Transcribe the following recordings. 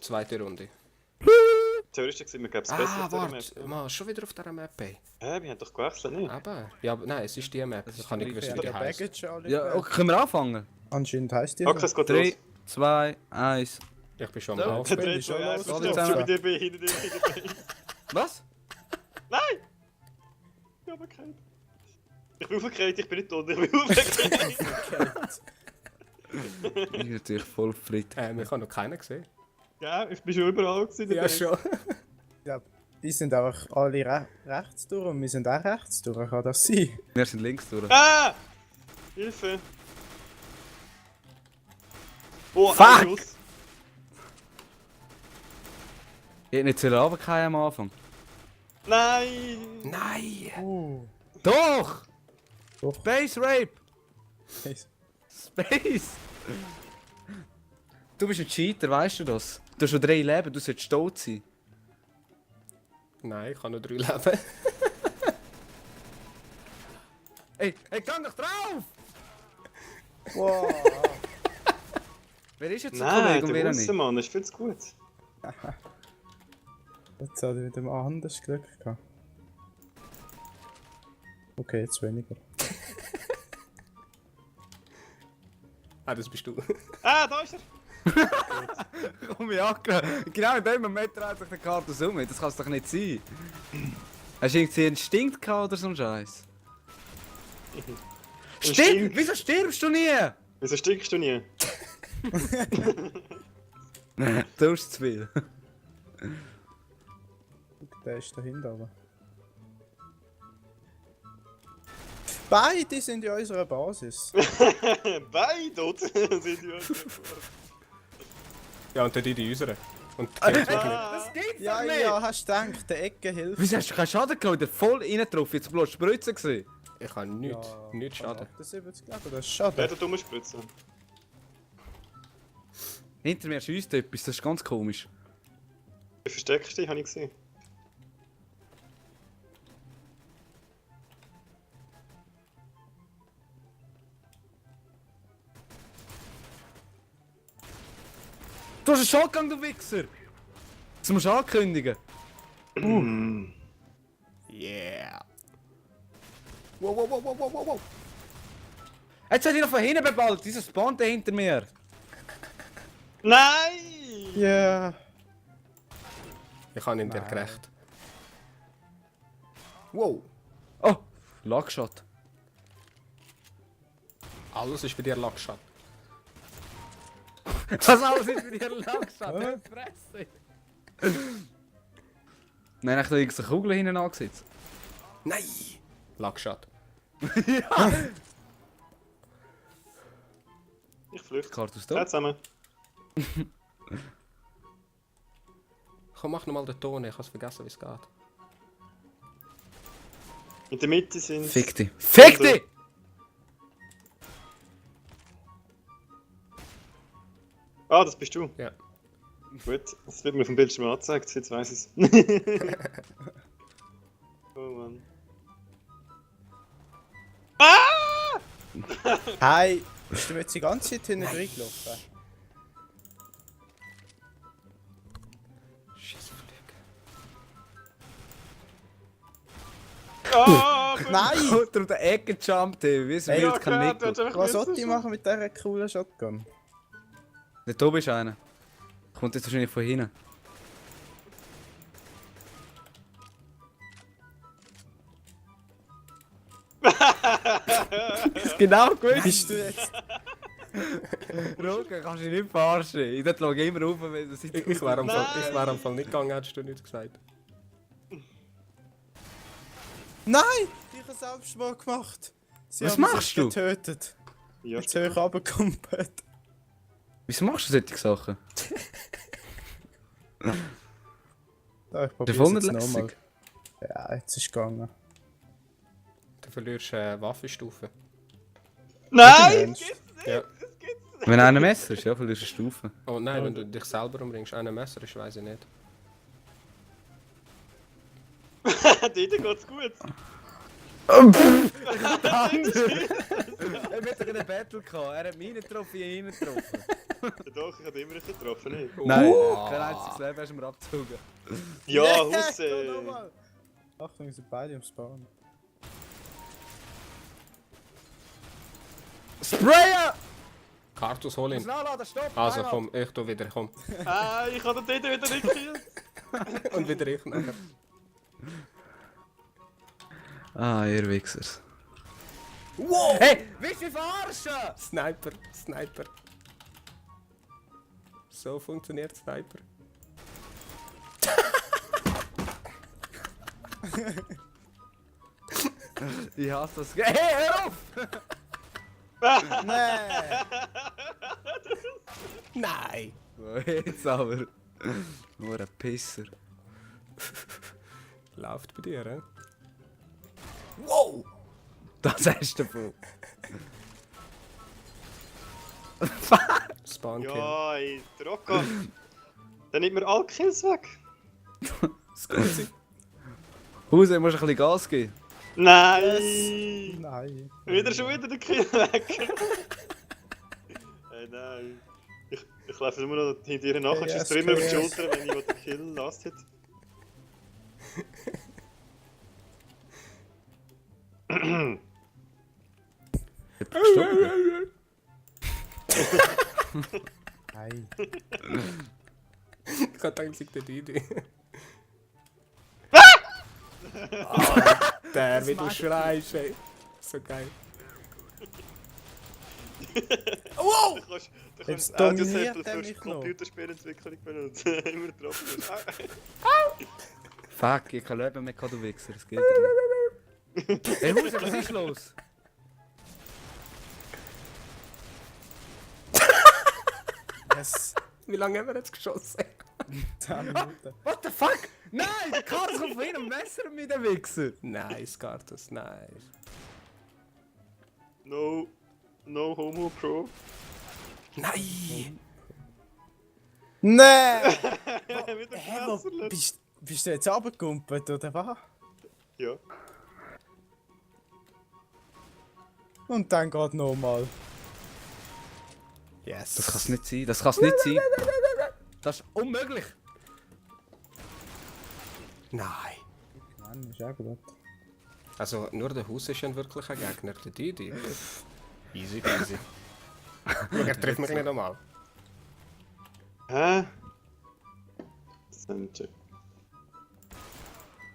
zweite Runde. Theoretisch gesehen, wir glaube es besser auf dieser warte, man, schon wieder auf dieser Map. Ey. Wir haben doch gewechselt, nicht? Aber, ja, nein, es ist die Map. Das Ich ist kann nicht die wissen, wie gleiche die heisst. Baggage alle Ja, gewählt. okay, können wir anfangen? Anscheinend heisst die Okay, so. es geht 3, los. 2, 1. Ich bin schon So. am Laufen. 3, schon 2, 1, los. ich Alle bin zusammen. hinter dir, hinter dir. Was? Nein! Ich habe keinen. Ich bin aufgekriegt, ich bin nicht tot, ich bin aufgekriegt. Ich bin natürlich voll fritt. Ich habe noch keinen gesehen. Ja, ich bin schon überall gewesen. Ja, schon. Ja, die sind einfach alle rechts durch und wir sind auch rechts durch. Kann das sein? Wir sind links durch. Ah! Hilfe! Oh, Fuck! ein Schuss. Ich hätte nicht runterfallen am Anfang. Nein! Nein! Doch! Doch. Space Rape! Nice. Space! Du bist ein Cheater, weißt du das? Du hast schon 3 Leben, du solltest stolz sein. Nein, ich habe nur 3 Leben. Ey, geh doch drauf! Wow. Wer ist jetzt ein Nein, Kollege und der wer Russen, nicht? Mann, das ist viel zu gut. Jetzt hat er wieder mal anders Glück gehabt. Okay, jetzt weniger. Das bist du. Ah, da ist er! Komm ich angehört. Genau in dem Moment dreht sich der Kartus um. Das kann es doch nicht sein. Hast du irgendwie einen Instinkt gehabt oder so ein Scheiß? Stimmt! Wieso stirbst du nie? Wieso stinkst du nie? Du hast zu viel. Guck, der ist dahinter aber. Beide sind in unserer Basis. Beide dort sind wir. Ja, und dann die unsere. Und die kennt mich nicht. Das geht's Ja, doch nicht! ja, hast du gedacht, der Ecke hilft. Wieso hast du keinen Schaden gehabt? Der voll rein drauf, jetzt bloß Spritzen gesehen. Ich habe nichts. Nichts Schaden. 78 Leben, das ist Wer schade. da dumme Spritze? Hinter mir schießt etwas, das ist ganz komisch. Du versteckst dich, habe ich gesehen. Du hast einen Shotgun, du Wichser! Das musst du ankündigen. Yeah. Wow, wow, wow, wow, wow, wow, wow. Jetzt hat ihn noch von hinten beballt, dieser spawnt hinter mir. Nein! Ja. Ich habe ihn dir gerecht. Wow. Oh, Lagshot. Alles ist bei dir Lackshot. Was alles ist bei dir Lagshot? Fresse! Nein, ich habe irgendeine Kugel hinten angesetzt. Nein! Lackshot. Ich flüchte. Kartus Ja, da. zusammen. Komm, mach nochmal den Ton, ich habe vergessen, wie es geht. In der Mitte sind. Fick dich. Fick dich! Ah, das bist du. Ja. Gut, das wird mir auf dem Bildschirm angezeigt, jetzt weiß ich es. Oh Mann. Hi. Bist du jetzt die ganze Zeit hinten reingelaufen? Scheissflieg. Ah, Nein! Unter der Ecke jumpt, wie es Ey, will, jetzt kann nicht. Was soll ich machen mit dieser coolen Shotgun? Der Tobi ist einer. Kommt jetzt wahrscheinlich von hinten. Genau gewusst! Bist du jetzt? Roger, kannst du dich nicht verarschen. Ich schaue immer rauf, wenn das Ich wäre am Fall nicht gegangen, hättest du nicht gesagt. Nein! Ich habe Selbstmord gemacht. Sie Was haben machst sich du? getötet. Ja, Jetzt höre ich runtergekumpelt. Wieso machst du solche Sachen? Da, ich Der probiere voll es nicht jetzt nochmal. lässig. Ja, jetzt ist es gegangen. Du verlierst Waffenstufe. Nein! Ja. Wenn einer Messer ist, ja, verlierst du eine Stufe. Oh nein, wenn du dich selber umbringst, ein Messer ist, weiß ich nicht. Dort geht's gut. Er hat doch in der Battle gehabt. Er hat mich nicht getroffen, ich ihn getroffen. Doch, ich habe immer nicht getroffen, nicht? Nein, kein einziges Leben hast du mir abgezogen. Ja, Yes, Husse! nochmal. Achtung, wir sind beide am Spawn. Sprayen! Kartus, hol ihn. Nachladen, stopp! Also komm, ich tu wieder, komm. Ah, ich habe den dort wieder nicht gekillt! Und wieder ich nachher. Ah, ihr Wichsers. Wow! Hey, willst du mich verarschen? Sniper, Sniper. So funktioniert Sniper. Ich hasse das. Hey, hör auf! Nein! Nein! Jetzt aber. Nur ein Pisser. Läuft bei dir, hä? Wow! Das hast du davon. Spawnkill. Ja, ey, Rocco! Dann nimmt mir alle Kills weg! Scusi. Hause, musst du ein bisschen Gas geben. Nein! Nein. Schon wieder den Kill weg! Hey, nein! Ich laufe immer noch hinter ihr nach und schieße immer über die Schulter, wenn ich den Kill last hat. Nein. Ich hatte eigentlich die Idee. Der, wie du schreist, ey. So geil. Du kannst Jetzt Audio-Sample dominiert er für mich noch. Computerspielentwicklung benutzen. Immer drauf. Fuck, ich kann leben mit du Wichser, das geht nicht. Hey Hause, was ist los? Yes. Wie lange haben wir jetzt geschossen? 10 Minuten. What the fuck? Nein, der Karl kommt von ihrem Messer mit dem Wichser. Nice, Kartus, nice. No homo, Pro. Nein! Nein! Wieder Hä, wo Messerle. bist du jetzt runtergekumpelt, oder was? Ja. Und dann geht nochmal. Yes. Das kann's nicht sein, das kann's nicht sein. Das ist unmöglich. Nein. Mann, ist auch gut. Also, nur der Haus ist ein wirklicher Gegner, der Didi. Easy peasy. Schau, er trifft mich nicht nochmal. Hä? Center.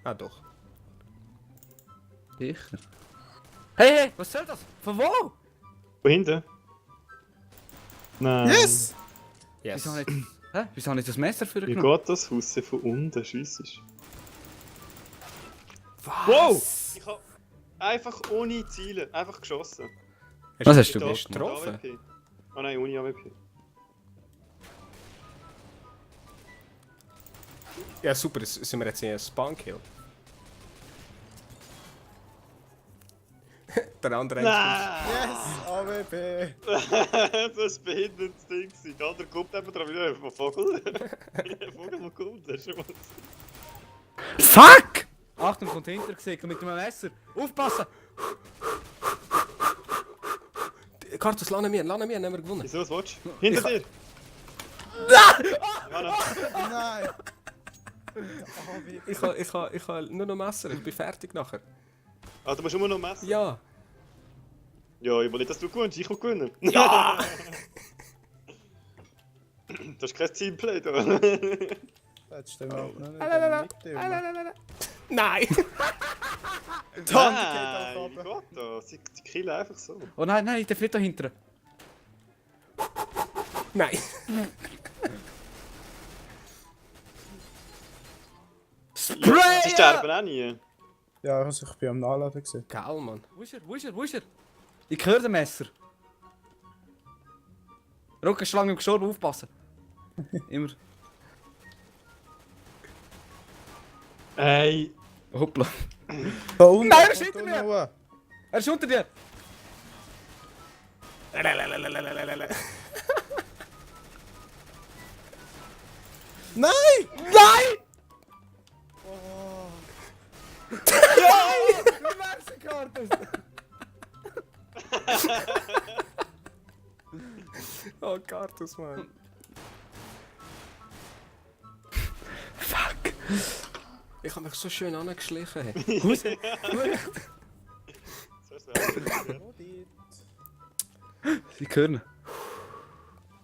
Ah, doch. Sicher. Hey, hey, was soll das? Von wo? Wo hinten? Nein. Yes! Yes. Wieso nicht? Hä? Wieso nicht das Messer für Wie genommen? geht das Haus von unten? Scheissisch. Was? Wow! Ich hab einfach ohne Ziele, einfach geschossen. Was hast du Mit gemacht? mit getroffen? AWP. Ah nein, ohne AWP. Ja, super, sind wir jetzt in einem Spawnkill. Der andere Nein! Yes! AWP! Das war ein behindertes Ding. Der andere kommt eben dran wieder auf den Vogel. Der Vogel mal kommt, das ist schon mal. Fuck! Achtung, kommt hinter gesehen mit dem Messer. Aufpassen! Kartus, lade mir, haben wir gewonnen. Wieso, was willst du? Hinter dir! Nein! Ich ha nur noch Messer, ich bin fertig nachher. Ah, du musst immer noch messen? Ja. Ja, ich will nicht, dass du gewinnst, ich will gewinnen. Ja! Das ist kein Teamplay da. Jetzt stehen wir auch noch nicht in der Mitte. Nein! Dann Nein, geht wie er runter. geht das? Sie killen einfach so. Oh nein, nein, der fliegt da hinten. Nein! Ja, sie sterben auch nie. Ja, also ich bin am Nachladen gewesen. Geil, Mann. Wo ist er? Wo ist er? Wo ist er? Ich höre den Messer. Rückenschlange im gestorben, aufpassen. Immer. Ey. Hoppla. Da unten! Nein, er ist kommt hinter da mir. noch. Er ist unter dir. Nein! Nein! Oh. Oh Kartus, Mann. Fuck. Ich habe mich so schön angeschlichen. Hey. Das wär's Die hören.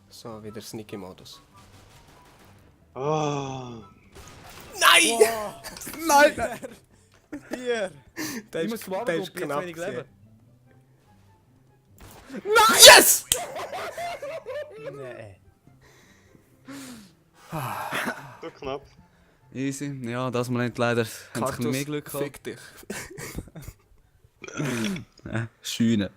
So, wieder Sneaky-Modus. Oh. Nein! Nein! Hier! Der Ich ist, muss warten, der kommt ist jetzt knapp wenig gewesen. Leben. Nein! Yes! Nee. So knapp. Easy. Ja, das mal nicht leider. Haben sich mehr Glück gehabt. fick dich. Scheune.